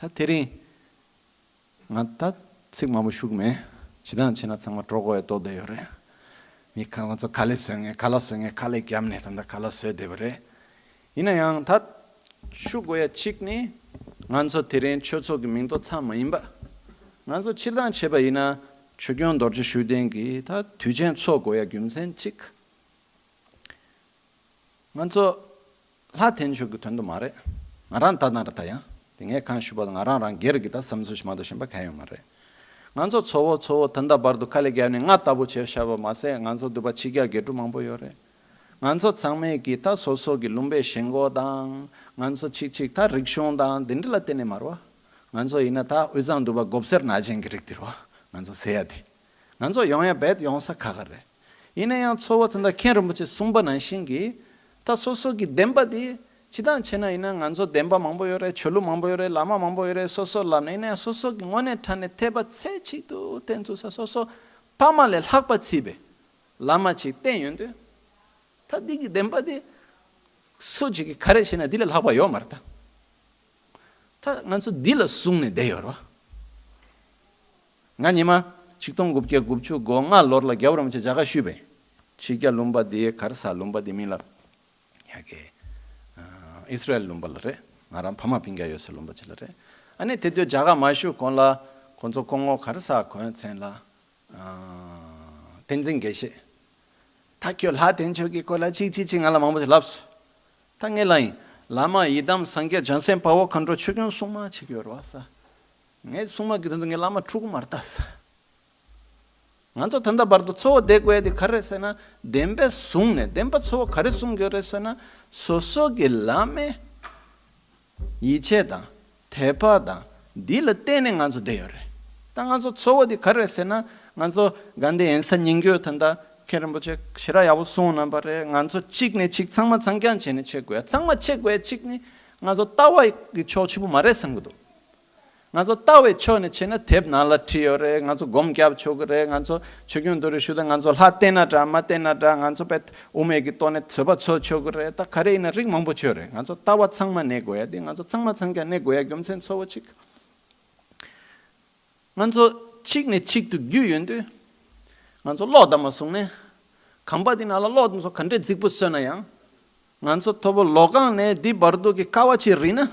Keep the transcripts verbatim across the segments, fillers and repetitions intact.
ད་དེ་རིང་ང་ད་ཚིག་མང་པོ་ཞུ་གི་མེད། ཇི་ལྟར་བྱས་ན་ཚང་མ་གྲོགས་པོ་ཡ་ལྟོ་བསྡད་ཡོད་རེད། མི་ཁ་ང་ཚོ་ག་ལེ་བཟོས་ངེས་ག་ལ་བཟོས་ངེས་ག་ལེ་བརྒྱབ་ནས་ད་ལྟ་ག་ལ་བཟོས་བསྡད་པ་རེད། ཡིན་ན་ཡང་ད་ཞུ་དགོས་ཡ་གཅིག་ནི། ང་ཚོ་དེ་རིང་ཆོས་ཚོགས་ཀྱི་མིང་ཐོ་ཚང་མ་ཡིན་པ། ང་ཚོ་སྤྱིར་བཏང་བྱས་པ་ཡིན་ན་ཆོས་སྐྱོང་རྡོ་རྗེ་ཤུགས་ལྡན་གྱི་ད་དུས་ཆེན་ཚོགས་དགོས་ཡ་རྒྱུ་མཚན་གཅིག། ང་ཚོ་ལྷ་བསྟེན་ཆོག་གི་དོན་དུ་མ་རེད། ང་རང་ལྟ་སྟངས་རེད་ད་ཡང་། དེ་ངས་གང་ཞུས་པ་དང་ང་རང་རང་སྒེར་གྱི་ད་བསམ་ཚུལ་ཞིག་མ་གཏོགས་གཞན་པ་གང་ཡང་ཡོད་མ་རེད། ང་ཚོ་ཚོ་བོ་ཚོ་བོ་ད་ལྟ་བར་དུ་དཀའ་ལས་བརྒྱབ་ནས་ང་ལྟ་བུ་བྱས་བཞག་པ་མ་ཟད་ང་ཚོ་འདུག་པ་ཕྱི་རྒྱལ་རྒྱལ་ཕྲུག་མང་པོ་ཡོད་རེད། ང་ཚོ་ཚང་མས་ཀྱི་ད་སོ་སོ་གི་ལུང་པའི་ཞེན་ཁོག་དང་ང་ཚོ་གཅིག་གཅིག་ད་རིག་གཞུང་དང་འདི་འདྲ་ལ་བརྟེན་ནས་མ་རེད་བ། ང་ཚོ་ཡིན་ན་ད་དབུས་གཙང་འདུག་པ་མགོ་སེར་ནག་ཅན་གྱི་རིགས་འདི་རེད་བ། ང་ཚོ་ཟེར་ཡ་དེ། ང་ཚོ་ཡོང་ཡ་རྦད་ཡོང་ས་ཁག་ཁག་རེད། ཡིན་ན་ཡང་ཚོ་བོ་ད་ལྟ་མཁན་རིན་པོ་ཆེས་གསུངས་པ་ནང་བཞིན་གྱི་ད་སོ་སོ་གི་བདེན་པ་དེ་སྤྱིར་བཏང་བྱས་ན་ཡིན་ན་ང་ཚོ་བདེན་པ་མང་པོ་ཡོད་རེད། ཆོས་ལུགས་མང་པོ་ཡོད་རེད། བླ་མ་མང་པོ་ཡོད་རེད། སོ་སོ་ལབ་ན་ཡིན་ན་ཡང་སོ་སོ་གི་དངོས་གནས་དྲང་གནས་འཐད་པ་ཚད་གཅིག་ཏུ་བསྟེན་ཐུབ་ས་སོ་སོ་ཕ་མ་ལས་ལྷག་པ་བརྩིས་པའི་བླ་མ་ཅིག་བསྟེན་ཡོང་དུས། ད་འདི་གི་བདེན་པ་དེ་སུ་ཅིག་གིས་ག་རེ་བྱས་ན་འདི་ལས་ལྷག་པ་ཡོད་མ་རེད་ད། ད་ང་ཚོ་འདི་ལ་བཟུང་ནས་བསྡད་ཡོད་རེད་བ། ང་ཉི་མ་ཆིག་སྟོང་དགུ་བརྒྱ་དགུ་བཅུ་གོ་ལྔ་ལོར་ལ་རྒྱལ་བ་རིན་པོ་ཆེ་མཇལ་ཁ་ཞུས་པས། ཕྱི་རྒྱལ་ལུང་པ་དེ་ག་རེ་ཟེར་ལུང་པ་དེ་མིང་ལ་ཡ་གི་ཨིས་ར་ཨེལ་ལུང་པ་ལ་རེད། ང་རང་ཕ་མ་སྤུན་ཀྱག་ཡོད་སའི་ལུང་པ་ཅིག་ལ་རེད། ཨ་ནི་དེ་དུས་མཇལ་ཁ་མ་ཞུ་གོང་ལ་ཁོང་ཚོ་སྐུ་ངོ་ག་རེ་ཟེར་གོ་མཚན་ལ། ཨ། བསྟན་འཛིན་དགེ་བཤེས། ད་ཁྱོད་ལྷ་བསྟེན་ཆོག་གི་སྐོར་ལ་ཅིག་ཅིག་ཅིག་ང་ལ་མང་པོ་ཞིག་ལབ་སོང་། ད་ངས་ལབ་ཡིན། བླ་མ་ཡི་དམ་སངས་རྒྱས་བྱང་སེམས་དཔའ་བོ་མཁའ་འགྲོ་ཆོས་སྐྱོང་སྲུང་མ་ཅིག་ཡོད་རེད་བ་ས། ངའི་སྲུང་མ་གི་དོན་དུ་ངའི་བླ་མ་ཕྲུ་གུ་མ་རེད་ད་ས། ང་ཚོ་ད་ལྟ་བར་དུ་ཚོ་བོ་བསྡད་དགོས་ཡ་དེ་ག་རེ་རེད་ཟེར་ན། བདེན་པ་བཟུང་ནས་བདེན་པ་ཚོ་བོ་ག་རེ་གསུང་གི་ཡོད་རེད་ཟེར་ན། སོ་སོ་གི་བླ་མའི་ཡིད་ཆེས་དང་དད་པ་དང་འདི་ལ་བརྟེན་ནས་ང་ཚོ་བསྡད་ཡོད་རེད། ད་ང་ཚོ་ཚོ་བོ་འདི་ག་རེ་རེད་ཟེར་ན། ང་ཚོ་དགའ་ལྡན་ཡན་ས་ཉིན་རྒྱུན་ད་ལྟ་མཁན་རིན་པོ་ཆེ་ཞེ་དྲག་ཡག་པོ་གསུངས་གནང་པ་རེད། ང་ཚོ་གཅིག་ནས་གཅིག་ཚང་མ་ཚང་རྐྱང་བྱས་ནས་བྱེད་དགོས་ཡ། ཚང་མ་བྱེད་དགོས་ཡ་གཅིག་ནི་ང་ཚོ་ལྟ་བ་གི་ཕྱོགས་ཕྱུག་པོ་མ་རེད་བསམ་གི་འདུག་ང་ཚོ་ལྟ་བའི་ཕྱོགས་ནས་བྱས་ན་དེབ་ནང་ལ་བྲིས་ཡོད་རེད། ང་ཚོ་སྒོམ་རྒྱབ་ཆོག་གི་རེད། ང་ཚོ་ཆོས་སྐྱོང་རྡོ་རིང་ཞུ་དང་ང་ཚོ་ལྷ་བསྟེན་ན་འདྲ་མ་བསྟེན་ན་འདྲ། ང་ཚོ་དཔེ་དབུ་མེད་ཀྱི་ཐོག་ནས་བཟོད་པ་འཚོལ་ཆོག་གི་རེད། ད་ག་རེ་ཡིན་ན་རིགས་མང་པོ་ཆོད་རེད། ང་ཚོ་ལྟ་བ་ཚང་མ་གནས་དགོས་ཡ་དེ། ང་ཚོ་ཚང་མ་ཚང་རྐྱང་གནས་དགོས་ཡ་རྒྱུ་མཚན་གཙོ་བོ་གཅིག་ང་ཚོ་གཅིག་ནས་གཅིག་ཏུ་བརྒྱུད་ཡོང་དུས། ང་ཚོ་གློག་དང་མ་བཟུང་ནས། ཁང་པ་འདི་ནང་ལ་གློག་དང་ཚོ་ག་འདྲས་རྫིག་པོ་བཟོས་ན་ཡང་། ང་ཚོ་མཐོ་པོ་ལོ་རྐང་ནས་འདི་བར་དུ་གི་ཀ་བ་ཅིག་རིལ་ན།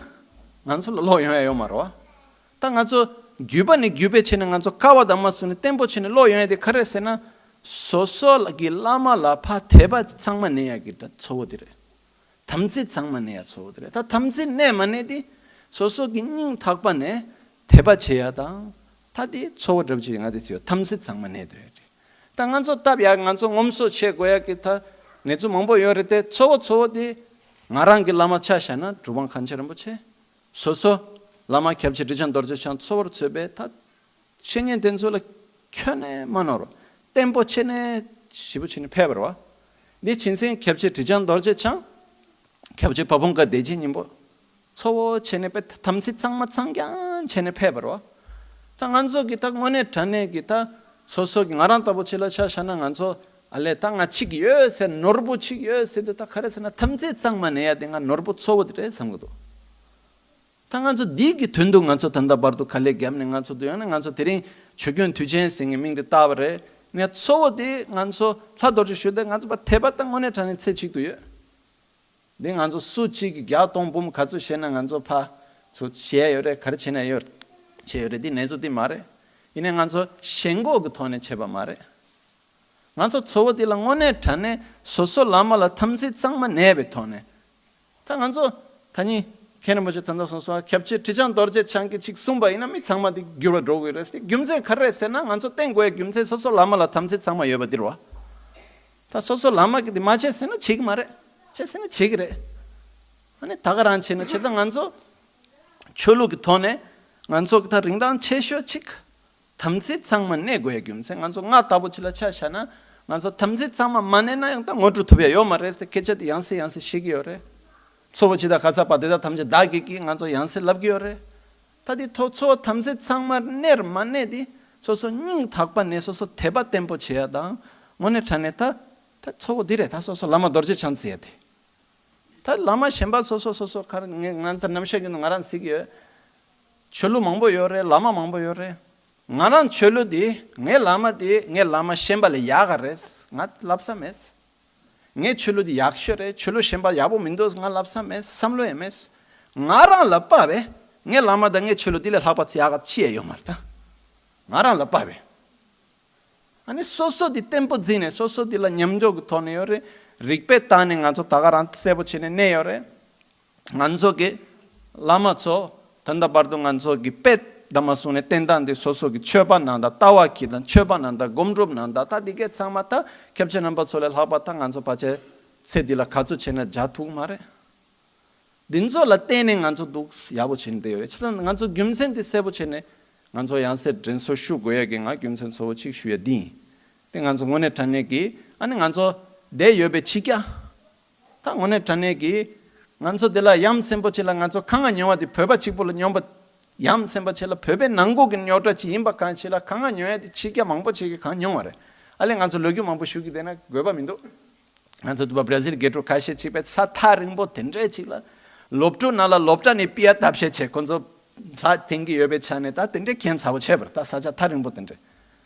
ང་ཚོ་ལ་གློག་ཡོང་ཡ་ཡོད་མ་རེད་བ། ད་ང་ཚོ་བརྒྱུད་པ་ནས་བརྒྱུད་པའི་ཆེད་ནས་ང་ཚོ་ཀ་བ་དང་མ་བཟུང་ནས་བརྟན་པོ་བྱས་ནས་གློག་ཡོང་ཡ་དེ་ག་རེ་ཟེར་ན། སོ་སོ་གི་བླ་མ་ལ་ཕར་དད་པ་ཚང་མ་གནས་ཡ་གི་ད་ཚོ་བོ་དེ་རེད། དམ་ཚིག་ཚང་མ་གནས་ཡ་ཚོ་བོ་དེ་རེད། ད་དམ་ཚིག་གནས་མ་གནས་དེ། སོ་སོ་གི་སྙིང་ཐག་པ་ནས་དད་པ་བྱེད་ཡ་དང་། ད་དེ་ཚོ་བོ་འདྲ་པོ་ཅིག་ང་དེ་ཚོ་དམ་ཚིག་ཚང་མ་གནས་སྡོད་ཡ་རེད། ད་ང་ཚོ་སྟབས་ཡག་ང་ཚོ་ངོམ་སོ་བྱེད་དགོས་ཡ་གི་ད་གནས་ཚུལ་མང་པོ་ཡོད་རེད་དེ། ཚོ་བོ་ཚོ་བོ་དེ་ང་རང་གི་བླ་མ་ཆ་བཞག་ན་གྲུབ་དབང་མཁན་ཆེན་རིན་པོ་ཆེ། སོ་སོ་བླ་མ་སྐྱབས་རྗེ་ཁྲི་བྱང་རྡོ་རྗེ་འཆང་ཚོ་བོར་མཚོན་པའི་ད་བཤེས་གཉེན་དེ་ཚོ་ལ་ཁྱོན་ནས་མ་ནོར་བརྟན་པོ་བྱས་ནས་ཞེ་པོ་བྱས་ནས་ཕེབས་པ་རེད་བ། འདི་ཕྱི་ཚན་སྐྱབས་རྗེ་ཁྲི་བྱང་རྡོ་རྗེ་འཆང་། སྐྱབས་རྗེ་དཔལ་སྤུངས་དགའ་བདེ་ཆེན་སྙིང་པོ། ཚོ་བོ་བྱས་ནས་དཔེ་དམ་ཚིག་གཙང་མ་ཚང་རྐྱང་བྱས་ནས་ཕེབས་པ་རེད་བ། ད་ང་ཚོ་གི་ད་དངོས་གནས་དྲང་གནས་ཀྱི་ད་སོ་སོ་གི་ང་རང་ལྟ་བུ་ཅིག་ལ་ཆ་བཞག་ན་ང་ཚོ་ཨ་ལས་ད་ང་གཅིག་ཡོད་ཟེར་ནོར་བུ་གཅིག་ཡོད་ཟེར་དུས་ད་ག་རེ་ཟེར་ན་དམ་ཚིག་གཙང་མ་གནས་ཡ་དེ་ང་ནོར་བུ་ཚོ་བོ་དེ་རེད་བསམ་གི་འདུག་ད་ང་ཚོ་འདི་གི་དོན་དུ་ང་ཚོ་ད་ལྟ་བར་དུ་དཀའ་ལས་བརྒྱབ་ནས་ང་ཚོ་དུ་ཡང་ན་ང་ཚོ་དེ་རིང་ཆོས་སྐྱོང་དུས་ཆེན་ཟེར་མཁན་མིང་དེ་བཏགས་པ་རེད། ནས་ཚོ་བོ་དེ་ང་ཚོ་ལྷ་རྡོ་རྗེ་ཞུ་དེ་ང་ཚོ་ཕར་དད་པ་ད་དངོས་གནས་དྲང་གནས་ཚད་གཅིག་ཏུ་ཡོད། འདི་ང་ཚོ་སུ་གཅིག་གིས་བརྒྱ་སྟོང་འབུམ་ག་ཚོད་བཤད་ན་ང་ཚོ་ཕར་ཚུར་བཤད་ཡོད་རེད། ག་རེ་བྱས་ན་ཡོད་བྱས་ཡོད་རེད། འདི་གནས་ཚུལ་འདི་མ་རེད། ཡིན་ནའི་ང་ཚོ་ཞེན་ཁོག་གི་ཐོག་ནས་བྱས་པ་མ་རེད། ང་ཚོ་ཚོ་བོ་འདི་ལ་དངོས་གནས་དྲང་གནས་སོ་སོ་བླ་མ་ལ་དམ་ཚིག་གཙང་མ་གནས་པའི་ཐོག་ནས། ད་ང་ཚོ་ད་ནི་མཁན་རིན་པོ་ཆེ་ད་ལྟ་གསུངས་སོང་། སྐྱབས་རྗེ་ཁྲི་བྱང་རྡོ་རྗེ་འཆང་གིས་ཅིག་གསུངས་པ་ཡིན་ན་མི་ཚང་མ་འདི་འགྱུར་བ་འགྲོ་དགོས་རེད་ཟེར། རྒྱུ་མཚན་ག་རེ་རེད་ཟེར་ན། ང་ཚོ་བསྟེན་དགོས་ཡ་རྒྱུ་མཚན་སོ་སོ་བླ་མ་ལ་དམ་ཚིག་གཙང་མ་ཡོད་པ་འདི་རེད་བ། ད་སོ་སོ་བླ་མ་གིས་འདི་མ་བྱེད་ཟེར་ན་བྱེད་ཀྱི་མ་རེད། བྱེད་ཟེར་ན་བྱེད་ཀྱི་རེད། ཨ་ནི་ད་ག་རང་བྱེད་ན་བྱེད་ཙང་ང་ཚོ་ཆོས་ལུགས་ཀྱི་ཐོག་ནས་ང་ཚོ་གི་ད་རིན་ཐང་ཆེ་ཤོས་གཅིག་དམ་ཚིག་ཚང་མ་གནས་དགོས་ཡ་རྒྱུ་མཚན། ང་ཚོ་ང་ལྟ་བུ་ཅིག་ལ་ཆ་བཞག་ན་ང་ཚོ་དམ་ཚིག་ཚང་མ་མ་གནས་ན་ཡང་ད་ངོ་སྤྲོད་ཐུབ་ཡ་ཡོད་མ་རེད་ཟེར་སྐད་ཆ་དེ་ཡང་སེ་ཡང་སེ་བཤད་ཀྱི་ཡོད་རེད། ཚོ་བོ་ཇི་ལྟར་ག་ས་པ་དེ་དག་ཐམས་ཅད་བདག་གིས་ཀྱིས་ང་ཚོ་ཡང་སེ་ལབ་ཀྱི་ཡོད་རེད། ད་དེ་ཐོག་ཚོ་བོ་དམ་ཚིག་ཚང་མ་གནས་མ་གནས་དེ་སོ་སོ་སྙིང་ཐག་པ་ནས་སོ་སོ་དད་པ་བརྟན་པོ་བྱེད་ཡ་དང་། དངོས་གནས་དྲང་གནས་ད་ད་ཚོ་བོ་འདི་རེད། ད་སོ་སོ་བླ་མ་རྡོ་རྗེ་འཆང་ཟེར་ཡ་དེ། ད་བླ་མ་གཞན་པ་སོ་སོ་སོ་སོ་ག་རེ་ངས་ང་ཚོ་རྣམ་གཞག་གི་ནང་ང་རང་གཟིགས་ཡོད། ཆོས་ལུགས་མང་པོ་ཡོད་རེད། བླ་མ་མང་པོ་ཡོད་རེད། ང་རང་ཆོས་ལུགས་འདི་ངའི་བླ་མ་འདི་ངའི་བླ་མ་གཞན་པ་ལས་ཡག་ག་རེད། ང་ལབ་ས་མེད། ངའི་ཆོས་ལུགས་འདི་ཡག་ཤོས་རེད། ཆོས་ལུགས་གཞན་པ་ཡག་པོ་མི་འདུག་ང་ལབ་ས་མེད། བསམ་བློ་ཡང་མེད། ང་རང་ལ་དཔག་པས་ངའི་བླ་མ་དང་ངའི་ཆོས་ལུགས་འདི་ལས་ལྷག་པ་ཅི་ཡག་ག་ཅི་ཡང་ཡོད་མ་རེད་ད། ང་རང་ལ་དཔག་པས། ཨ་ནི་སོ་སོ་འདི་བརྟན་པོ་འཛིན་ནས་སོ་སོ་འདི་ལ་མཉམ་འཇོག་གི་ཐོག་ནས་ཡོད་རེད། རིག་པའི་སྟེང་ནས་ང་ཚོ་ད་ག་རང་གསལ་པོ་བྱས་ནས་གནས་ཡོད་རེད། ང་ཚོ་གི་བླ་མ་ཚོ་ད་ལྟ་བར་དུ་ང་ཚོ་གི་དཔེ་ད་མ་གསུངས་ནས་བསྟན་སྟངས་འདི་སོ་སོ་གི་ཆོས་པ་ནང་དང་ལྟ་བ་གི་དང་ཆོས་པ་ནང་དང་སྒོམ་སྒྲུབ་ནང་དང་ད་འདི་གའི་ཚང་མ་ད་ཁྱབ་ཆེ་རྣམ་པ་ཚོ་ལས་ལྷག་པ་ད་ང་ཚོ་ཕལ་ཆེར་ཚེ་འདི་ལ་ག་ཚོད་བྱས་ན་བྱ་ཐུབ་མ་རེད། འདི་ཚོ་ལ་བརྟེན་ནས་ང་ཚོ་འདུག་ཡག་པོ་བྱས་ནས་བསྡད་ཡོད་རེད། བྱས་ཙང་ང་ཚོ་རྒྱུ་མཚན་འདི་གསལ་པོ་བྱས་ནས་ང་ཚོ་ཡང་སེ་དྲན་གསོ་ཞུ་དགོས་ཡ་གི་ང་རྒྱུ་མཚན་གཙོ་བོ་གཅིག་ཞུ་ཡ་འདི་ཡིན། དེ་ང་ཚོ་དངོས་གནས་དྲང་གནས་ཀྱི་ཨ་ནི་ང་ཚོ་བསྡད་ཡོད་པའི་ཕྱི་རྒྱལ། ད་དངོས་གནས་དྲང་གནས་ཀྱི་ང་ཚོ་དེ་ལ་ཡ་མཚན་པོ་ཅིག་ལ་ང་ཚོ་གང་ང་མྱོང་བ་དེ་བོད་པ་གཅིག་པུ་ལ་མྱོང་བ་ཡ་མཚན་པ་ཅིག་ལ་བོད་པའི་ནང་ཁུལ་གྱི་རྙོག་དྲ་ཅིག་ཡིན་པ་གང་ཅིག་ལ་གང་ང་མྱོང་ཡ་དེ་ཕྱི་རྒྱལ་མང་པོ་ཅིག་གིས་གང་མྱོང་བ་རེད། ཨ་ལས་ང་ཚོ་ལོ་རྒྱུས་མང་པོ་ཞུ་གི་བསྡད་ན་དགོས་པ་མི་འདུག་ང་ཚོ་འདུག་པ་བྲ་ཟིལ་དགེ་ཕྲུག་ཁ་ཤས་ཅིག་པས་ས་ཐག་རིང་པོ་དེ་འདྲས་ཅིག་ལ་སློབ་ཕྲུག་ནང་ལ་སློབ་གྲྭ་ནས་པི་ཡ་བཏབ་བཤད་བྱས་ཁོ་ཚོ་ལྷ་དེང་གི་ཡོད་པའི་ཆ་ནས་ད་དེ་འདྲས་གན་ཚ་བོ་བྱས་པར་ད་ས་ཆ་ཐག་རིང་པོ་དེ་འདྲས།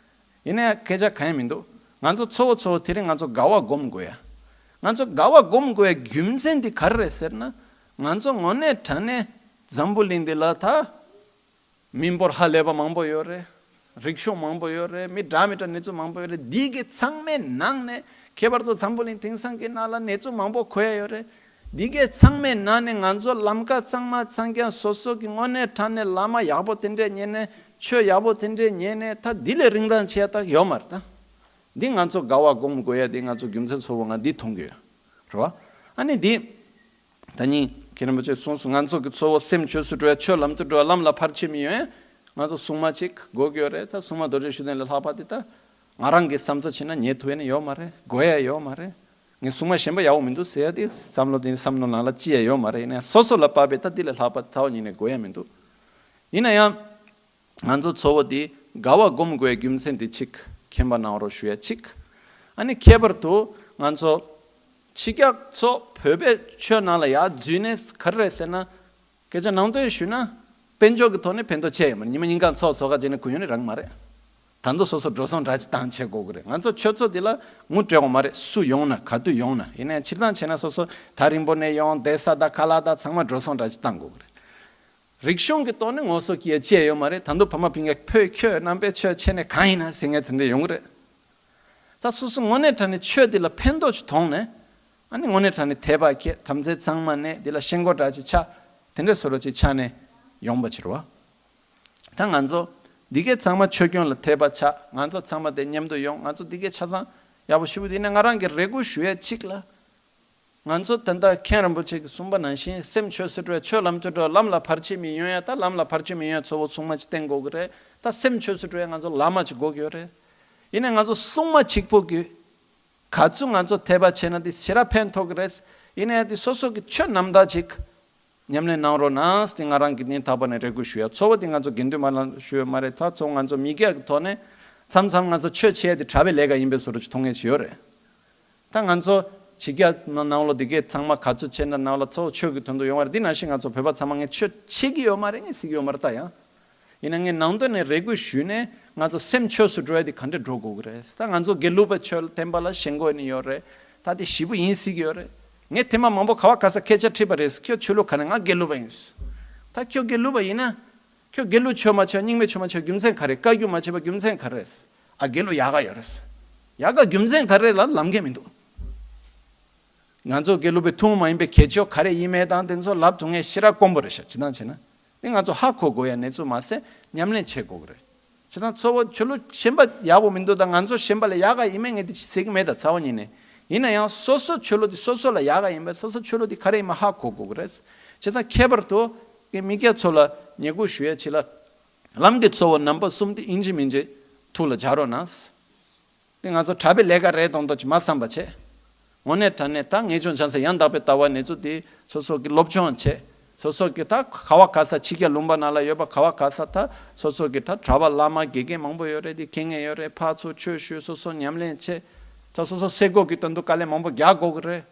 ཡིན་ན་ཡང་སྐད་ཆ་གང་ཡང་མི་འདུག་ང་ཚོ་གཙོ་བོ་གཙོ་བོ་དེ་རིང་ང་ཚོ་དགའ་བ་སྒོམ་དགོས་ཡ། ང་ཚོ་དགའ་བ་སྒོམ་དགོས་ཡ་རྒྱུ་མཚན་འདི་ག་རེ་རེད་ཟེར་ན། ང་ཚོ་དངོས་གནས་དྲང་གནས་འཛམ་བུ་གླིང་འདི་ལ་ད་མི་འབོར་ཧ་ལས་པ་མང་པོ་ཡོད་རེད། རིག་གཞུང་མང་པོ་ཡོད་རེད། མི་འདྲ་མི་འདྲ་གནས་ཚུལ་མང་པོ་ཡོད་རེད། འདི་གི་ཚང་མའི་ནང་ནས་ཁྱད་པར་དུ་འཛམ་བུ་གླིང་དེང་སང་གི་ནང་ལ་གནས་ཚུལ་མང་པོ་གོ་ཡ་ཡོད་རེད། འདི་གའི་ཚང་མའི་ནང་ནས་ང་ཚོ་ལམ་ཀ་གཙང་མ་ཚང་རྐྱང་སོ་སོ་གི་དངོས་གནས་དྲང་གནས་བླ་མ་ཡག་པོ་དེ་འདྲས་ཉན་ནས་ཆོས་ཡག་པོ་དེ་འདྲས་ཉན་ནས་ད་འདི་ལས་རིན་ཐང་ཆེ་ཡ་ད་ཡོད་མ་རེད་ད། འདི་ང་ཚོ་དགའ་བ་སྒོམ་དགོས་ཡ་འདི་ང་ཚོ་རྒྱུ་མཚན་གཙོ་བོ་ང་འདི་མཐོང་གི་ཡོད་རེད་བ། ཨ་ནི་འདི་ད་ནི་ཁྱེད་རིན་པོ་ཆེ་གསུངས་སོང་། ང་ཚོ་གི་གཙོ་བོ་སེམས་ཆོས་སུ་འགྲོ་ཡ་ཆོས་ལམ་དུ་འགྲོ་ཡ་ལམ་ལ་ཕར་ཕྱིན་མི་ཡོང་ཡ་ང་ཚོ་སྲུང་མ་གཅིག་དགོས་ཀྱི་ཡོད་རེད། ད་སྲུང་མ་རྡོ་རྗེ་ཤུགས་ལྡན་ལས་ལྷག་པ་འདི་ད་ང་རང་གི་བསམ་ཚུལ་བྱས་ན་ཉན་ཐུབ་ཡ་ནི་ཡོད་མ་རེད། དགོས་ཡ་ཡོད་མ་རེད། ངས་སྲུང་མ་གཞན་པ་ཡག་པོ་མི་འདུག་ཟེར་ཡ་དེ་བསམ་བློ་དེ་བསམ་བློ་ནང་ལ་ཅི་ཡང་ཡོད་མ་རེད། ཡིན་ན་ཡང་སོ་སོ་ལ་དཔག་པའི་ད་འདི་ལས་ལྷག་པ་ཚ་བོ་ཉིད་ནས་དགོས་ཡ་མི་འདུག་ཡིན་ན་ཡང་ང་ཚོ་གཙོ་བོ་དེ་དགའ་བ་སྒོམ་དགོས་ཡ་རྒྱུ་མཚན་དེ་གཅིག་མཁྱེན་པ་གནང་རོགས་ཞུ་ཡ་གཅིག་ཨ་ནི་ཁྱད་པར་དུ་ང་ཚོ་ཕྱི་རྒྱལ་ཚོ་བོད་པའི་ཆོས་ནང་ལ་ཡར་འཛུལ་ནས་ག་རེ་རེད་ཟེར་ན། སྐད་ཆ་ནང་དོན་ཞུས་ན། དཔལ་འབྱོར་གྱི་ཐོག་ནས་ཕན་ཐོགས་ཆེ་ཡོད་མ་རེད། ཉི་མ་ཉིན་གང་ཚོགས་ཚོགས་ཁ་བྱས་ནས་གུ་ཡོང་ནི་རང་མ་རེད། ད་དུང་སོ་སོ་འགྲོ་སོང་འདྲ་ཅིག་བཏང་བྱེད་དགོས་ཀྱི་རེད། ང་ཚོ་ཆོས་ཚོགས་འདི་ལ་ངུ་སྤྲད་དགོས་མ་རེད། སུ་ཡོང་ན་ག་དུས་ཡོང་ན་ཡིན་ནའི་ཕྱིར་བཏང་བྱས་ན་སོ་སོ་ཐག་རིང་པོ་ནས་ཡོང་བསྡད་ས་དང་ཁ་ལག་དང་ཚང་མ་འགྲོ་སོང་འདྲ་ཅིག་བཏང་དགོས་ཀྱི་རེད། རིག་གཞུང་གི་ཐོག་ནས་ངོ་སོ་སྐྱེ་ཡ་ཅི་ཡང་ཡོད་མ་རེད། ད་དུང་ཕ་མ་སྤུན་ཀྱག་ཕོ་ཁྱོད་རྣམ་པའི་ཆོས་བྱས་ནས་གང་ཡིན་ན་ཟེར་མཁན་དེ་འདྲ་ཡོང་གི་རེད། ད་སོ་སོ་དངོས་གནས་དྲང་གནས་ཆོས་འདི་ལ་ཕན་ཐོགས་ཅིག་མཐོང་ནས། ཨ་ནི་དངོས་གནས་དྲང་གནས་དད་པ་སྐྱེ་དམ་ཚིག་གཙང་མ་གནས་འདི་ལ་ཤེས་མགོ་འདྲ་ཅིག་ཆགས། དེ་འདྲ་བཟོ་འདྲ་ཅིག་ཆགས་ནས་ཡོང་པ་ཕྱིར་བ། ད་ང་ཚོ་འདི་གའི་ཚང་མ་ཆོས་སྐྱོང་ལ་དད་པ་ཆགས། ང་ཚོ་ཚང་མ་དེ་མཉམ་དུ་ཡོང་། ང་ཚོ་འདི་གའི་ཆ་ཚང་ཡག་པོ་ཞུ་བ་དེ་ནས་ང་རང་གི་རེ་སྐུལ་ཞུ་ཡ་གཅིག་ལ། ང་ཚོ་ད་ལྟ་མཁན་རིན་པོ་ཆེ་གིས་གསུངས་པ་ནང་བཞིན་སེམས་ཆོས་སུ་འགྲོ་ཡ་ཆོས་ལམ་དུ་འགྲོ་ལམ་ལ་བར་ཆད་མི་ཡོང་ཡ་ད་ལམ་ལ་བར་ཆད་མི་ཡོང་ཡ་གཙོ་བོ་སྲུང་མ་ཅིག་བསྟེན་དགོས་ཀྱི་རེད། ད་སེམས་ཆོས་སུ་འགྲོ་ཡ་ང་ཚོ་བླ་མ་ཅིག་དགོས་ཀྱི་ཡོད་རེད། ཡིན་ནའི་ང་ཚོ་སྲུང་མ་གཅིག་པོ་གིས་ག་ཚོད་ང་ཚོ་དད་པ་བྱས་ན་དེ་ཞེ་དྲག་ཕན་ཐོགས་ཀྱི་རེད། ཡིན་ནའི་དེ་སོ་སོ་གི་ཆོས་རྣམ་དག་ཅིག་ཉམས་ལེན་གནང་རོགས་གནང་ཟེར་ང་རང་གི་སྙིང་ཐག་པ་ནས་རེ་སྐུལ་ཞུ་ཡ། གཙོ་བོ་དེ་ང་ཚོ་དགེ་འདུན་པ་ལ་ཞུ་ཡ་མ་རེད། ད་གཙོ་བོ་ང་ཚོ་མི་སྐྱ་གི་ཐོག་ནས་མཚམས་མཚམས་ང་ཚོ་ཆོས་བྱེད་ཡ་དེ་གྲྭ་པའི་ལས་ཀ་ཡིན་པའི་བཟོ་འདྲ་ཅིག་མཐོང་མཁན་ཅིག་ཡོད་རེད། ད་ང་ཚོ་ཕྱི་རྒྱལ་ནང་ལོགས་འདི་གའི་ཚང་མ་ག་ཚོད་བྱས་ན་ནང་ལ་གཙོ་བོ་ཆོས་ཀྱི་དོན་དུ་ཡོང་བ་རེད། འདི་ནང་བཞིན་ང་ཚོ་བོད་པ་ཚང་མ་ངས་ཆོས་བྱེད་ཀྱི་ཡོད་མ་རེད། ངས་ཟེར་གྱི་ཡོད་མ་རེད། ད་ཡང་ཡིན་ན་ངས་ནང་དོན་ནས་རེ་སྐུལ་ཞུས་ནས་ང་ཚོ་སེམས་ཆོས་སུ་འགྲོ་ཡ་དེ་ག་འདྲས་འགྲོ་དགོས་ཀྱི་རེད། ད་ང་ཚོ་དགེ་ལུགས་པ་ཆོས་ལ་བསྟེན་པ་ལ་ཞེན་ཁོག་ནི་ཡོད་རེད། ད་དེ་ཞེ་པོ་ཡིན་སྲིད་ཀྱི་ཡོད་རེད། ངས་ཐེངས་མ་མང་པོ་ག་བ་ག་ས་སྐད་ཆ་དྲིས་པ་རེད། ཁྱོད་ཆོས་ལུགས་ག་ནས། ང་དགེ་ལུགས་པ་ཡིན། ད་ཁྱོད་དགེ་ལུགས་པ་ཡིན་ན། ཁྱོད་དགེ་ལུགས་ཆོས་མ་བྱས་རྙིང་མའི་ཆོས་མ་བྱས་རྒྱུ་མཚན་ག་རེ། བཀའ་བརྒྱུད་མ་བྱས་པ་རྒྱུ་མཚན་ག་རེ། ཨ་དགེ་ལུགས་ཡག་ག་ཡོད་རེད། ཡག་ག་རྒྱུ་མཚན་ག་རེ་ལ་ལབ་མཁན་མི་འདུག་ང་ཚོ་དགེ་ལུགས་པའི་ཐུན་མོང་མ་ཡིན་པའི་གྱེས་ཆོས་ག་རེ་ཡིན་མིན་དང་དེ་ཚོ་ལབ་ཐུབ་མཁན་ཞེ་དྲག་དཀོན་པོ་རེད་ཤག་སྤྱིར་བཏང་བྱས་ན། དེ་ང་ཚོ་ཧ་གོ་དགོས་ཡ་གནས་ཚུལ་མ་ཟད་ཉམས་ལེན་བྱེད་དགོས་ཀྱི་རེད། བྱས་ཙང་གཙོ་བོ་ཆོས་ལུགས་གཞན་པ་ཡག་པོ་མི་འདུག་ད་ང་ཚོ་གཞན་པ་ལ་ཡག་ག་ཡིན་མིན་ངས་དེ་ཟེར་གྱི་མེད། ད་ཚ་བོ་ཉིད་ནས་ཡིན་ན་ཡང་སོ་སོ་ཆོས་ལུགས་དེ་སོ་སོ་ལ་ཡག་ག་ཡིན་པས་སོ་སོ་ཆོས་ལུགས་དེ་ག་རེ་ཡིན་མིན་ཧ་གོ་དགོས་ཀྱི་རེད། བྱས་ཙང་ཁྱད་པར་དུ་ངས་མི་སྐྱ་ཚོ་ལ་ཉེ་སྐུལ་ཞུ་ཡ་ཅིག་ལ། ལམ་གྱི་གཙོ་བོ་རྣམ་པ་གསུམ་དེ་ཡིན་གཅིག་མིན་གཅིག་ཐུགས་ལ་འཇགས་རོགས་གནང་། དེ་ང་ཚོ་གྲྭ་པའི་ལས་ཀ་རེད་མདོག་མདོག་ཅིག་མ་བསམ་པ་བྱས། དངོས་གནས་དྲང་གནས་ད་ངེས་འབྱུང་བྱང་སེམས་ཡང་དག་པའི་ལྟ་བ་ནས་ཚུར་དེ་སོ་སོ་གི་སློབ་སྦྱོང་བྱས། སོ་སོ་གི་ད་ག་བ་ག་ས་ཕྱི་རྒྱལ་ལུང་པ་ནང་ལ་ཡོད་པ་ག་བ་ག་ས་ད་སོ་སོ་གི་ད་གྲྭ་པ་བླ་མ་དགེ་རྒན་མང་པོ་ཡོད་རེད། དེ་མཁྱེན་མཁན་ཡོད་རེད། ཕར་ཚུར་ཆོས་ཞུས། སོ་སོ་ཉམས་ལེན་བྱས། ད་སོ་སོ་སེ་གོལ་གྱི་དོན་དུ་དཀའ་ལས་མང་པོ་རྒྱག་དགོས་ཀྱི་རེད།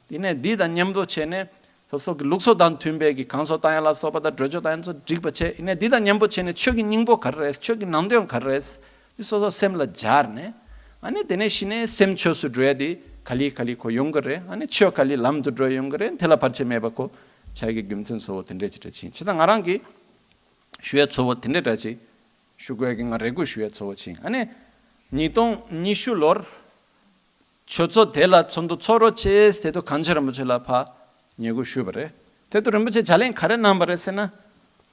དེ་ནས་འདི་དང་མཉམ་དུ་བྱས་ནས་ སོ་སོ་གི་ལུགས་སྲོལ་དང་མཐུན་པའི་གི་གང་སོ་བཏང་ཡ་ལ་སོགས་པ་དང་གྲོས་ཆོད་བཏང་ཡ་ཚོ་འགྲིག་པ་བྱས། ཡིན་ནའི་འདི་དང་མཉམ་པོ་བྱས་ནས་ཆོས་ཀྱི་སྙིང་པོ་ག་རེ་རེད། ཆོས་ཀྱི་ནང་དོན་ག་རེ་རེད། འདི་སོ་སོ་སེམས་ལ་སྦྱར་ནས། ཨ་ནི་དེ་ནས་གཞི་ནས་སེམས་ཆོས་སུ་འགྲོ་ཡ་དེ་ག་ལེ་ག་ལེ་ཁོ་ཡོང་གི་རེད། ཨ་ནི་ཆོས་ག་ལེ་ལམ་དུ་འགྲོ་ཡོང་གི་རེད། དེ་ལ་བར་ཆད་མེད་པ་ཁོ་ཆགས་ཀྱི་རྒྱུ་མཚན་གཙོ་བོ་དེ་འདྲས་ཅིག་འདྲ་ཕྱིན། བྱས་ཙང་ང་རང་གི་ཞུ་ཡ་གཙོ་བོ་དེ་འདྲས་འདྲ་ཅིག་ཞུ་དགོས་ཀྱི། ང་རེ་སྐུལ་ཞུ་ཡ་གཙོ་བོ་ཕྱིན། ཨ་ནི་ཉིས་སྟོང་ཉི་ཤུ་ལོར་ཆོས་ཚོགས་དེ་ལ་ཚོགས་འདུ་ཚོགས་རོགས་བྱེད་ཟེར་དུས་གངས་ཅན་རིན་པོ་ཆེ་ལ་ཕར་ཉེ་སྐུལ་ཞུས་པ་རེད། དེ་དུས་རིན་པོ་ཆེ་ཕྱག་ལན་ག་རེ་གནང་བ་རེད་ཟེར་ན།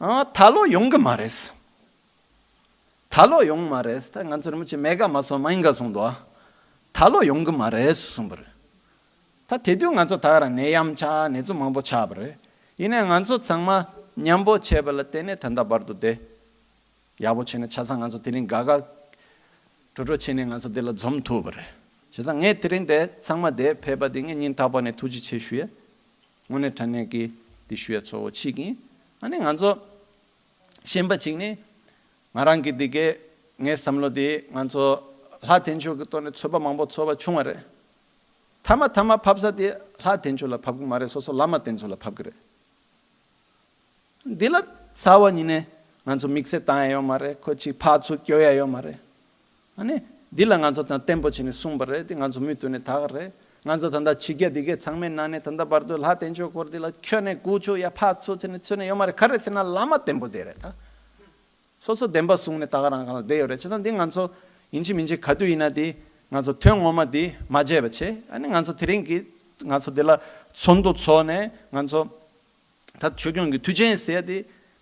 ཨ། ད་ལོ་ཡོང་གི་མ་རེད། ད་ལོ་ཡོང་མ་རེད། ད་ང་ཚོ་རིན་པོ་ཆེ་མེ་ཀ་མ་སོང་མ་ཡིན་ག་སོང་འདུག། ད་ལོ་ཡོང་གི་མ་རེད་གསུངས་པ་རེད། ད་དེ་དུས་ང་ཚོ་ད་ག་རང་ནད་ཡམས་ཆགས། ནད་འབུ་མང་པོ་ཆགས་པ་རེད། ཡིན་ནའི་ང་ཚོ་ཚང་མ་མཉམ་པོ་བྱས་པ་ལ་བརྟེན་ནས་ད་ལྟ་བར་དུ་དེ་ཡག་པོ་བྱས་ནས། ཆ་ཚང་ང་ཚོ་དེ་རིང་དགའ་དགའ་སྤྲོ་སྤྲོ་བྱས་ནས་ང་ཚོ་འདི་ལ་འཛོམས་ཐུབ་པ་རེད། བྱས་ཙང་ངས་དེ་རིང་དེ་ཚང་མ་དེ་ཕེབས་པ་དེ་ངས་སྙིང་ཐག་པ་ནས་ཐུགས་རྗེ་ཆེ་ཞུ་ཡ། དངོས་གནས་དྲང་གནས་ཀྱི་དེ་ཞུ་ཡ་གཙོ་བོ་གཅིག་ཡིན། ཨ་ནི་ང་ཚོ་གཞན་པ་གཅིག་ནི། ང་རང་གི་འདི་གའི་ངའི་བསམ་བློ་དེ་ང་ཚོ་ལྷ་དལ་འབྱོར་གྱི་ཐོག་ནས་ཚོགས་པ་མང་པོ་ཚོགས་པ་བྱུང་བ་རེད། མཐའ་མ་མཐའ་མ་ཕབ་ས་དེ་ལྷ་དལ་འབྱོར་ལ་ཕབ་གི་མ་རེད། སོ་སོ་བླ་མ་དེ་ཚོ་ལ་ཕབ་གི་རེད། འདི་ལ་རྩ་བ་ཉིད་ནས་ང་ཚོ་དམིགས་བསལ་བཏང་ཡ་ཡོད་མ་རེད། ཁོ་ཅིག་ཕར་ཚུར་སྐྱོ་ཡ་ཡོད་མ་རེད། ཨ་ནི་འདི་ལ་ང་ཚོ་དང་བརྟན་པོ་བྱས་ནས་གསུངས་པ་རེད། དེ་ང་ཚོ་མུ་མཐུད་ནས་ད་ག་རེད། ང་ཚོ་ད་ལྟ་ཕྱི་རྒྱལ་འདི་གའི་ཚང་མའི་ནང་ནས་ད་ལྟ་བར་དུ་ལྷ་དལ་འབྱོར་སྐོར་འདི་ལ་ཁྱོན་ནས་སྒུག་ཆོག་ཡ་ཕར་ཚུར་བྱས་ནས་ཚུར་ནས་ཡོད་མ་རེད། ག་རེ་ཟེར་ན་བླ་མ་བརྟན་པོ་དེ་རེད་ད། སོ་སོ་བདེན་པ་གསུངས་ནས་ད་ག་རང་གང་ལ་བསྡད་ཡོད་རེད། བྱས་ཙང་འདི་ང་ཚོ་ཡིན་གཅིག་མིན་གཅིག་ག་དུས་ཡིན་ན་དེ་ང་ཚོ་དོན་ངོ་མ་དེ་མ་བརྗེད་པ་བྱས། ཨ་ནི་ང་ཚོ་དེ་རིང་གི་ང་ཚོ་འདི་ལ་ཚོགས་འདུ་ཚོགས་ནས་ང་ཚོ་ད་ཆོས་སྐྱོང་གི་མཐུ་ཆེན་ཟེར་ཡ་དེ་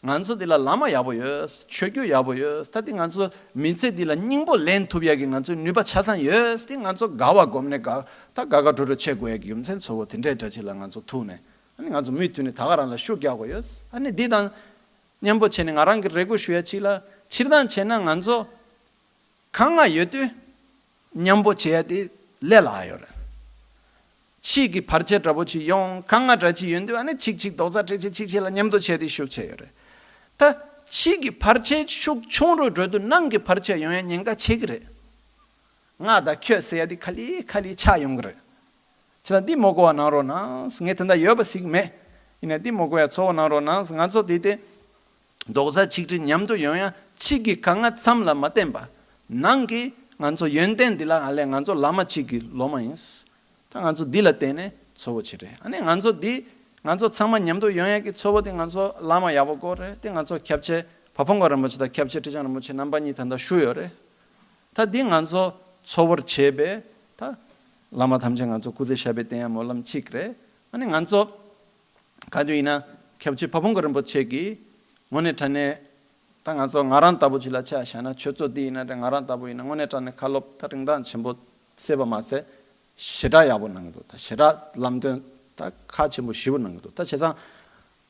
ང་ཚོ་འདི་ལ་བླ་མ་ཡག་པོ་ཡོད། ཆོས་བརྒྱུད་ཡག་པོ་ཡོད། ད་དེ་ང་ཚོ་མི་ཚེ་འདི་ལ་སྙིང་པོ་ལེན་ཐུབ་ཡ་གི་ང་ཚོའི་ནུས་པ་ཆ་ཚང་ཡོད། དེ་ང་ཚོ་དགའ་བ་སྒོམ་ནས་དགའ། ད་དགའ་དགའ་སྤྲོ་སྤྲོ་བྱེད་དགོས་ཡ་གི་རྒྱུ་མཚན་གཙོ་བོ་དེ་འདྲའི་འདྲ་ཅིག་ལ་ང་ཚོ་ཐུག་ནས། ཨ་ནི་ང་ཚོ་མུ་མཐུད་ནས་ད་ག་རང་ལ་ཤུགས་རྒྱག་དགོས་ཡོད། ཨ་ནི་འདི་དང་མཉམ་པོ་བྱས་ནས་ང་རང་གི་རེ་སྐུལ་ཞུ་ཡ་གཅིག་ལ། སྤྱིར་བཏང་བྱས་ན་ང་ཚོ་གང་ང་ཡོད་དུས་མཉམ་པོ་བྱེད་ཡ་དེ་ལས་སླ་ཡོད་རེད། ཕྱིས་ཀྱི་བར་ཆད་འདྲ་པོ་ཅིག་ཡོང་། གང་ང་འདྲ་ཅིག་ཡོང་དུས་ཨ་ནི་གཅིག་གཅིག་རྡོག་རྩ་སྤྲད་བྱས་གཅིག་གཅིག་ལ་མཉམ་དུ་བྱས་ཏེ་ཤུགས་ཆེ་ཡོད་རེད། ད་ཕྱིས་ཀྱི་བར་ཆད་ཤུགས་ཆུང་རུ་འགྲོ་དུས་ནང་གི་བར་ཆད་ཡོང་ཡ་ཉེན་ཁ་ཆེ་གི་རེད། ང་དང་ཁྱོད་ཟེར་ཡ་དེ་ག་ལེ་ག་ལེ་ཆགས་ཡོང་གི་རེད། བྱས་ཙང་འདི་མ་གོ་བ་གནང་རོགས་གནང་། ངས་དེ་འདྲ་ཡོད་པ་ཞིག་མེད། ཡིན་ན་འདི་མ་གོ་ཡ་ཚོར་བ་གནང་རོགས་གནང་། ང་ཚོ་དེ་དེ་རྡོག་རྩ་ཆིག་སྒྲིལ་མཉམ་དུ་ཡོང་ཡ། ཕྱི་གི་གང་ང་མཚམས་ལ་མ་བསྟན་པ། ནང་གི་ང་ཚོ་ཡོན་ཏན་འདི་ལ་ང་ལས་ང་ཚོ་བླ་མ་གཅིག་གི་སློབ་མ་ཡིན། ད་ང་ཚོ་འདི་ལ་བརྟེན་ནས་ཚོར་བ་ཅིག་རེད། ཨ་ནི་ང་ཚོ་འདི་ང་ཚོ་ཚང་མ་མཉམ་དུ་ཡོང་ཡ་གི་ཚོར་བ་དེ་ང་ཚོ་བླ་མ་ཡག་པོ་དགོས་རེད། དེ་ང་ཚོ་སྐྱབས་རྗེ་བ་ཕུང་ཁ་རིན་པོ་ཆེ་དང་སྐྱབས་རྗེ་ཁྲི་བྱང་རིན་པོ་ཆེ་རྣམ་པ་གཉིས་ད་ལྟ་བཞུགས་ཡོད་རེད། ད་འདི་ང་ཚོ་ཚོར་བར་བྱས་པས་ད་བླ་མ་ཐམས་ཅད་ང་ཚོ་སྐུ་ཚེ་ཞབས་པད་བརྟན་ཡ་སྨོན་ལམ་གཅིག་རེད། ཨ་ནི་ང་ཚོ་ག་དུས་ཡིན་ན་སྐྱབས་རྗེ་བ་ཕུང་ཁ་རིན་པོ་ཆེ་གིས་དངོས་གནས་དྲང་གནས་ད་ང་ཚོ་ང་རང་ལྟ་བུ་ཅིག་ལ་ཆ་བཞག་ན། ཆོས་ཚོགས་འདི་ཡིན་ན་རེད། ང་རང་ལྟ་བུ་ཡིན་ན་དངོས་གནས་དྲང་གནས་ཁ་ལོབ་ད་རིན་ཐང་ཆེན་པོ་བརྩེས་པ་མ་ཟད་ཞེ་དྲག་ཡག་པོ་གནང་གི་འདུག། ད་ཞེ་དྲག་ལམ་སྟོན་ད་ཁག་ཆེན་པོ་ཞེ་པོ་གནང་གི་འདུག། ད་བྱས་ཙང་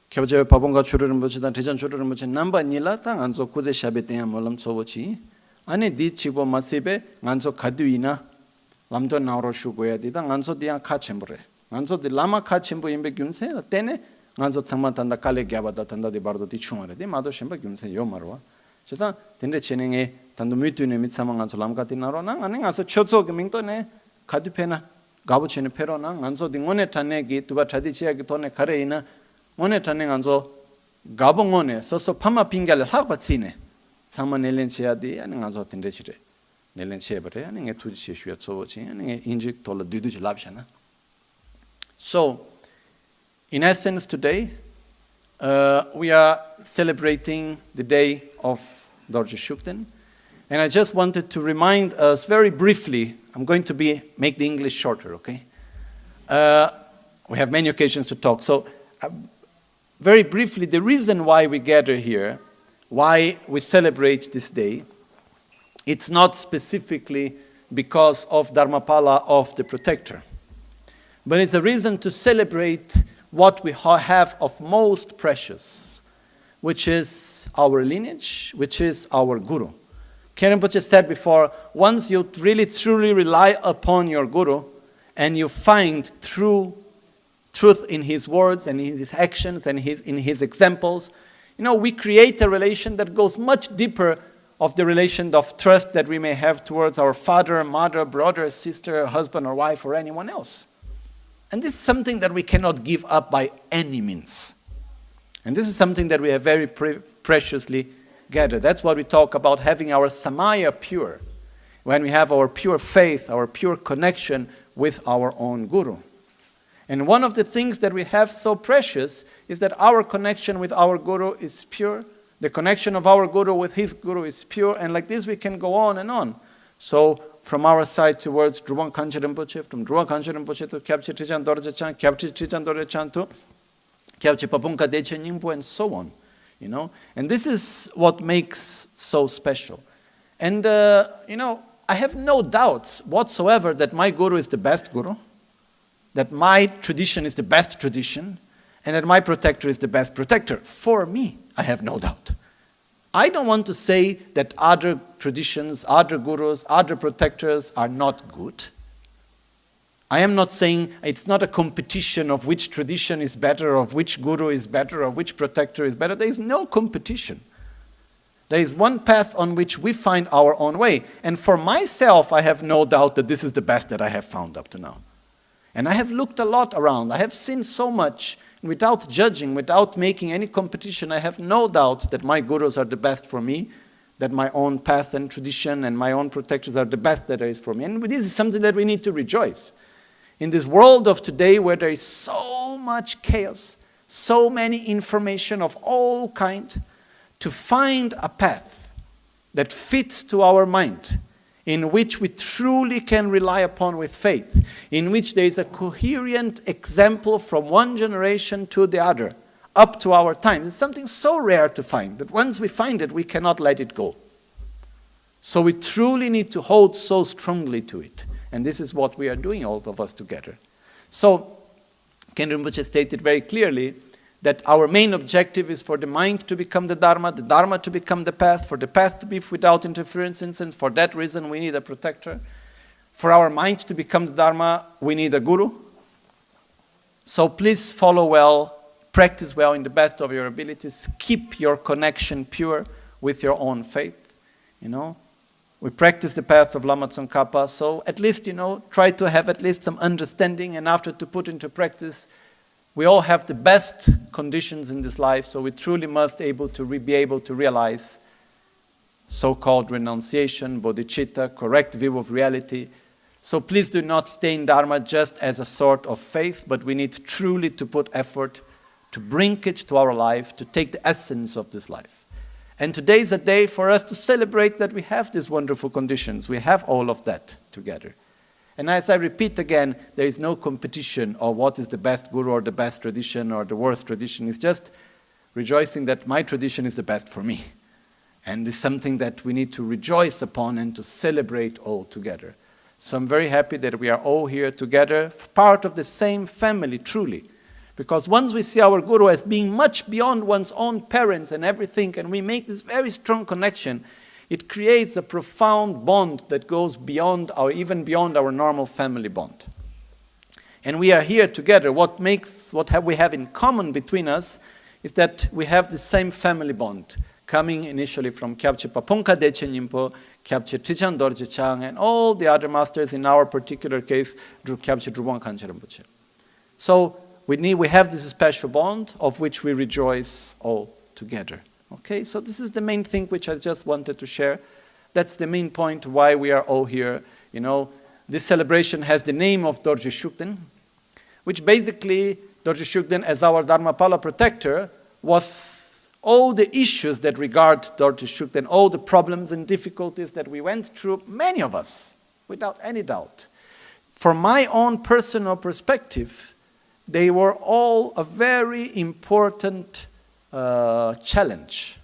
སྐྱབས་རྗེ་བ་ཕུང་ཁ་ཆོས་གྲོགས་རིན་པོ་ཆེ་དང་ཁྲི་བྱང་ཆོས་གྲོགས་རིན་པོ་ཆེ་རྣམ་པ་གཉིས་ལ་ད་ང་ཚོ་སྐུ་ཚེ་ཞབས་པད་བརྟན་ཡ་སྨོན་ལམ་ཚོར་བོ་ཅིག་ཡིན། ཨ་ནི་འདི་གཅིག་པོ་མ་ཚད་པས་ང་ཚོ་ག་དུས་ཡིན་ན་ལམ་སྟོན་གནང་རོགས་ཞུ་དགོས་ཡ་འདི་ད་ང་ཚོ་འདི་ཡང་ཁག་ཆེན་པོ་རེད། ང་ཚོ་འདི་བླ་མ་ཁག་ཆེན་པོ་ཡིན་པའི་རྒྱུ་མཚན་ལ་བརྟེན་ནས་ང་ཚོ་ཚང་མ་ད་ལྟ་དཀའ་ལས་བརྒྱབ་པ་དང་ད་ལྟ་འདི་བར་དུ་འདི་བྱུང་བ་རེད། དེ་མ་གཏོགས་གཞན་པ་རྒྱུ་མཚན་ཡོད་མ་རེད་བ། བྱས་ཙང་དེ་འདྲ་བྱས་ནས་ངས་ད་དུང་མུ་མཐུད་ནས་མི་ཚང་མ་ང་ཚོ་ལམ་ཁ་དེ་གནང་རོགས་གནང་། ཨ་ནི་ང་ཚོ་ཆོས་ཚོགས་ཀྱི་མིང་ཐོག་ནས་ག་དུས་ཕེབས་ན་དགའ་པོ་བྱས་ནས་ཕེབས་རོགས་གནང་། ང་ཚོ་འདི་དངོས་གནས་དྲང་གནས་ཀྱི་དུ་བ་གྲ་སྒྲིག་བྱེད་ཡག་གི་ཐོག་ནས་ག་རེ་ཡིན་ན། དངོས་གནས་དྲང་གནས་ང་ཚོ་དགའ་པོ་དངོས་གནས་སོ་སོ་ཕ་མ་སྤུན་ཀྱག་ལས་ལྷག་པ་བརྩིས་ནས་ཚང་མ་སྣེ་ལེན་བྱེད་ཡག་དེ་ཨ་ནི་ང་ཚོ་དེ་འདྲ་ཞིག་རེད། སྣེ་ལེན་བྱས་པ་རེད། ཨ་ནི་ངས་ཐུགས་རྗེ་ཆེ་ཞུ་ཡ་གཙོ་བོ་ཅིག། ཨ་ནི་ངས་དབྱིན་ཇིའི་ཐོག་ལ་བསྡུས་བསྡུས་ཅིག་ལབ་བཞག་ན། So, in essence, today, uh, we are celebrating the day of Dorje Shugten. And I just wanted to remind us very briefly, I'm going to be, make the English shorter, okay? Uh, we have many occasions to talk. So, uh, very briefly, the reason why we gather here, why we celebrate this day, it's not specifically because of Dharmapala, of the protector, but it's a reason to celebrate what we ha-, have of most precious, which is our lineage, which is our guru. Khenpo Rinpoche said before, once you really truly rely upon your guru and you find true truth in his words and in his actions and his, in his examples, you know, we create a relation that goes much deeper of the relation of trust that we may have towards our father, mother, brother, sister, husband or wife, or anyone else. And this is something that we cannot give up by any means. And this is something that we have very pre- preciously gathered. That's what we talk about having our samaya pure. When we have our pure faith, our pure connection with our own guru. And one of the things that we have so precious is that our connection with our guru is pure. The connection of our guru with his guru is pure. And like this, we can go on and on. So, from our side towards Drupal Kangchen Rinpoche, from Drupal Kangchen Rinpoche to Kyabchi Trijang Dorje Chang, Kyabchi Trijang Dorje Chang to Kyabchi Papunka Dechen Nyingpo, and so on. You know, and this is what makes so special. And, uh, you know, I have no doubts whatsoever that my guru is the best guru, that my tradition is the best tradition, and that my protector is the best protector. For me, I have no doubt. I don't want to say that other traditions, other gurus, other protectors are not good. I am not saying, it's not a competition of which tradition is better, of which guru is better, of which protector is better. There is no competition. There is one path on which we find our own way. And for myself, I have no doubt that this is the best that I have found up to now. And I have looked a lot around. I have seen so much. And without judging, without making any competition, I have no doubt that my gurus are the best for me, that my own path and tradition and my own protectors are the best that there is for me. And this is something that we need to rejoice. In this world of today where there is so much chaos, so many information of all kind, to find a path that fits to our mind, in which we truly can rely upon with faith, in which there is a coherent example from one generation to the other, up to our time. It's something so rare to find that once we find it, we cannot let it go. So we truly need to hold so strongly to it. And this is what we are doing, all of us together. So, Khenpo Rinpoche stated very clearly that our main objective is for the mind to become the Dharma, the Dharma to become the path, for the path to be without interference, and for that reason we need a protector. For our mind to become the Dharma, we need a guru. So please follow well, practice well in the best of your abilities, keep your connection pure with your own faith, you know. We practice the path of Lama Tsongkhapa, so at least, you know, try to have at least some understanding, and after to put into practice, we all have the best conditions in this life, so we truly must able to re- be able to realize so-called renunciation, bodhicitta, correct view of reality. So please do not stay in Dharma just as a sort of faith, but we need truly to put effort to bring it to our life, to take the essence of this life. And today is a day for us to celebrate that we have these wonderful conditions. We have all of that together. And as I repeat again, there is no competition of what is the best guru or the best tradition or the worst tradition. It's just rejoicing that my tradition is the best for me. And it's something that we need to rejoice upon and to celebrate all together. So I'm very happy that we are all here together, part of the same family, truly. Because once we see our Guru as being much beyond one's own parents and everything, and we make this very strong connection, it creates a profound bond that goes beyond our, even beyond our normal family bond. And we are here together. What makes, what have we have in common between us is that we have the same family bond, coming initially from Kyabchi Papunka Dechen Nyingpo, Kyabchi Trijang Dorje Chang, and all the other masters, in our particular case, Dru- Kyabchi Drupal Kangchen Rinpoche. So we need, we have this special bond of which we rejoice all together. Okay, so this is the main thing which I just wanted to share. That's the main point why we are all here. You know, this celebration has the name of Dorje Shugden, which basically Dorje Shugden, as our Dharmapala protector, was all the issues that regard Dorje Shugden, all the problems and difficulties that we went through, many of us, without any doubt. From my own personal perspective, they were all a very important uh, challenge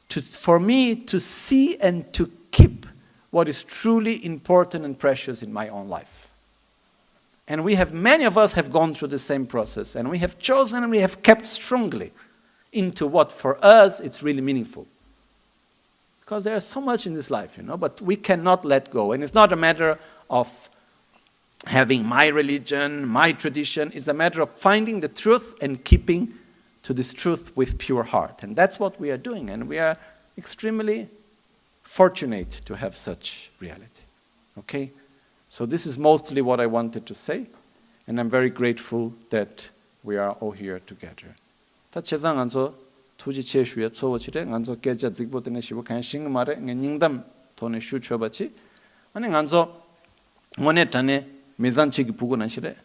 to, for me to see and to keep what is truly important and precious in my own life. And we have, many of us have gone through the same process, and we have chosen and we have kept strongly into what for us it's really meaningful. Because there is so much in this life, you know, but we cannot let go. And it's not a matter of having my religion, my tradition. It's a matter of finding the truth and keeping to this truth with pure heart. And that's what we are doing. And we are extremely fortunate to have such reality. Okay? So this is mostly what I wanted to say. And I'm very grateful that we are all here together. ད་བྱས་ཙང་ང་ཚོ་ཐུགས་རྗེ་ཆེ་ཞུ་ཡ་གཙོ་བོ་ཅིག་རེད། ང་ཚོ་སྐད་ཆ་རྫིག་པོ་དེ་ནས་ཞེ་པོ་གང་ཤེས་ཀྱི་མ་རེད། ངས་སྙིང་གཏམ་ཐོག་ནས་ཞུ་ཆོག་པ་ཅིག་ཨ་ནི་ང་ཚོ་དངོས་གནས་དྲང་གནས་མི་ཚང་གཅིག་གི་ཕྲུ་གུ་ནང་བཞིན་རེད།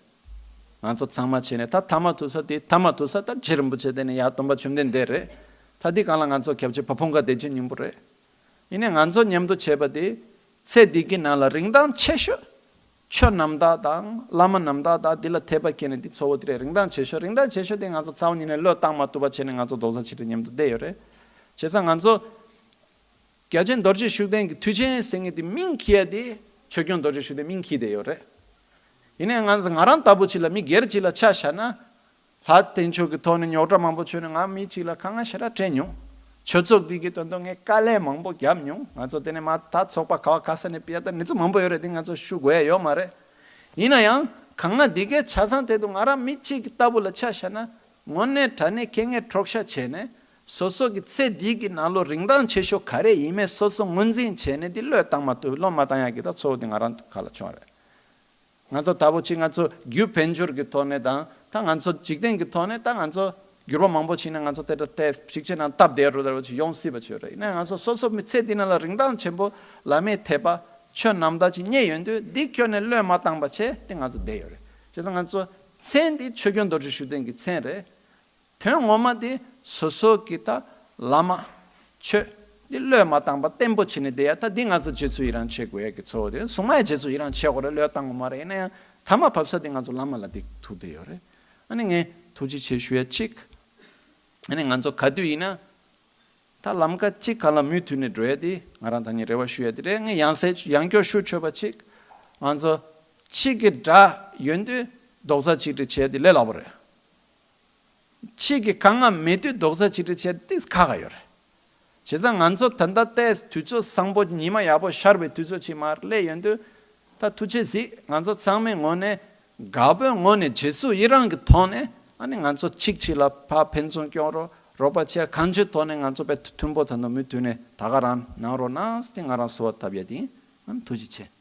ང་ཚོ་ཚང་མ་བྱས་ནས་ད་ཐ་མ་ཐུག་ས་དེ་ཐ་མ་ཐུག་ས་ད་རྗེ་རིན་པོ་ཆེ་དེ་ནས་ཡར་སྟོན་པ་བཅོམ་ལྡན་འདས་རེད། ད་འདི་སྒང་ལ་ང་ཚོ་སྐྱབས་རྗེ་བ་ཕུང་དགའ་བདེ་ཆེན་སྙིང་པོ་རེད། ཡིན་ནའི་ང་ཚོ་མཉམ་དུ་བྱས་པ་དེ་ཚེ་འདི་གི་ནང་ལ་རིན་ཐང་ཆེ་ཤོས་ཆོས་རྣམ་དག་དང་བླ་མ་རྣམ་དག་དང་འདི་ལ་འཐད་པ་སྐྱེ་ནས་འདི་གཙོ་བོ་དེ་རེད། རིན་ཐང་ཆེ་ཤོས་རིན་ཐང་ཆེ་ཤོས་དེ་ང་ཚོ་རྩ་བ་ཉིད་ནས་བློས་བཏང་མ་ཐུབ་པ་བྱས་ནས་ང་ཚོ་རྡོག་རྩ་གཅིག་སྒྲིལ་མཉམ་དུ་བསྡད་ཡོད་རེད། བྱས་ཙང་ང་ཚོ་རྒྱལ་ཆེན་རྡོ་རྗེ་ཤུགས་ལྡན་གྱི་མཐུ་ཆེན་ཟེར་མཁན་དེ་མིང་འཁྱེར་ཡ་དེ་ཆོས་སྐྱོང་རྡོ་རྗེ་ཤུགས་ལྡན་མིང་འཁྱེར་བསྡད་ཡོད་རེད། ཡིན་ནའི་ང་ཚོ་ང་རང་ལྟ་བུ་ཅིག་ལ་མི་སྒེར་ཅིག་ལ་ཆ་བཞག་ན། ལྷ་བསྟན་ཆོས་ཀྱི་ཐོག་ནས་རྙོག་དྲ་མང་པོ་བྱུང་ནས་ང་མི་གཅིག་ལ་དཀའ་ངལ་ཞེ་དྲག་འཕྲད་མྱོང་། ཆོས་ཚོགས་འདི་གི་དོན་དུ་ངས་དཀའ་ལས་མང་པོ་བརྒྱབ་མྱོང་། ང་ཚོ་དེ་ནས་མ་ད་ཚོགས་པ་ག་བ་ག་ས་ནས་ཕེབས་ཡ་ད་གནས་ཚུལ་མང་པོ་ཡོད་རེད། དེ་ང་ཚོ་ཞུ་དགོས་ཡ་ཡོད་མ་རེད། ཡིན་ན་ཡང་གང་ང་འདི་གའི་ཆ་ཚང་དེ་དུ་ང་རང་མི་གཅིག་གི་ལྟ་བུ་ལ་ཆ་བཞག་ན་དངོས་གནས་དྲང་གནས་ཁེ་ངེས་འཕྲོག་བཤའ་བྱས་ནས་སོ་སོ་གི་ཚེ་འདི་གི་ནང་ལོ་རིན་ཐང་ཆེ་ཤོས་ག་རེ་ཡིན་མེད་སོ་སོ་ངོས་འཛིན་བྱས་ནས་འདི་བློས་བཏང་མ་ཐུབ་བློ་མ་བཏང་ཡ་གི་ད་གཙོ་བོ་དེ་ང་རང་ཁ་ལ་བྱུང་རེད། ང་ཚོ་ལྟ་བུ་ཅིག་ང་ཚོ་རྒྱུ་དཔལ་འབྱོར་གྱི་ཐོག་ནས་དང་ད་ང་ཚོ་འཇིག་རྟེན་གྱི་ཐོག་ནས་ད་ང་ཚོ་འགྱུར་བ་མང་པོ་ཕྱིན་ནས་ང་ཚོ་དེ་འདྲ་ཏེ་ཤིག་ཆེ་ནང་སྟབས་བདེ་རུ་དར་བ་ཅིག་ཡོང་སྲིད་པ་ཆོས་རེད། ཡིན་ན་ང་ཚོ་སོ་སོ་མི་ཚེ་འདི་ནང་ལ་རིན་ཐང་ཆེན་པོ་བླ་མའི་ཐེག་པ་ཆོས་རྣམ་དག་ཅིག་རྙེད་ཡོང་དུས་འདི་ཁྱོན་ནས་བློས་མ་བཏང་པ་བྱས་ཏེ་ང་ཚོ་བསྡད་ཡོད་རེད། བྱས་ཙང་ང་ཚོ་མཚན་འདི་ཆོས་སྐྱོང་རྡོ་རྗེ་ཤུགས་ལྡན་གྱི་མཚན་རེད། དོན་ངོ་མ་དེ་སོ་སོ་གི་ད་བླ་མ་ཆོས་འདི་བློས་མ་བཏང་པ་བརྟན་པོ་བྱས་ནས་བསྡད་ཡ་ད་འདི་ང་ཚོ་རྗེ་བཙུན་ཡི་རང་བྱེད་དགོས་ཡ་གི་གཙོ་བོ་དེ་སྲུང་མ་ཡ་རྗེ་བཙུན་ཡི་རང་བྱེད་དགོས་རེད། བློས་བཏང་དགོས་མ་རེད། ཡིན་ན་ཡང་ཐ་མ་བབས་ས་དེ་ང་ཚོ་བླ་མ་ལ་འདི་ཐུག་བསྡད་ཡོད་རེད། ཨ་ནི་ངས་ཐུགས་རྗེ་ཆེ་ཞུ་ཡ་གཅིག་ཨ་ནི་ང་ཚོ་ག་དུས་ཡིན་ན་ད་ལམ་ཀ་གཅིག་ག་ལ་མུ་མཐུད་ནས་འགྲོ་ཡ་དེ་ང་རང་ད་ནི་རེ་བ་ཞུ་ཡ་དེ་རེད། ངས་ཡང་སེ་ཡང་སྐྱོར་ཞུ་ཆོག་པ་གཅིག་ང་ཚོ་གཅིག་གི་དགྲ་ཡོང་དུས་རྡོག་རྩ་གཅིག་སྒྲིལ་བྱེད་ཡ་དེ་ལས་སླ་པོ་རེད། གཅིག་གི་དཀའ་ངལ་མེད་དུས་རྡོག་རྩ་གཅིག་སྒྲིལ་བྱེད་དེ་ཁག་ཁག་ཡོད་རེད། བྱས་ཙང་ང་ཚོ་ད་ལྟ་ཏོག་ཙམ་དུས་ཚོད་བཟང་པོ་ཉི་མ་ཡག་པོ་ཤར་བའི་དུས་ཚོད་ཅིག་མར་སླེབས་ཡོང་དུས་ད་ཐུགས་རྗེ་གཟིགས། ང་ཚོ་ཚང་མའི་ངོས་ནས་དགའ་པོའི་ངོས་ནས་རྗེས་སུ་ཡི་རང་གི་ཐོག་ནས་ཨ་ནི་ང་ཚོ་གཅིག་གཅིག་ལ་ཕར་ཕན་ཚུན་སྐྱོང་རོགས་རོགས་པ་བྱས་གང་ཅིའི་ཐོག་ནས་ང་ཚོ་དཔེ་མཐུན་པོ་ད་ནོ་མུ་མཐུད་ནས་ད་ག་རང་གནང་རོགས་གནང་ཟེར་ང་རང་གསོལ་བ་བཏབ་ཡ་དེ་ཡིན། ཨ་ནི་ཐུགས་རྗེ་ཆེ།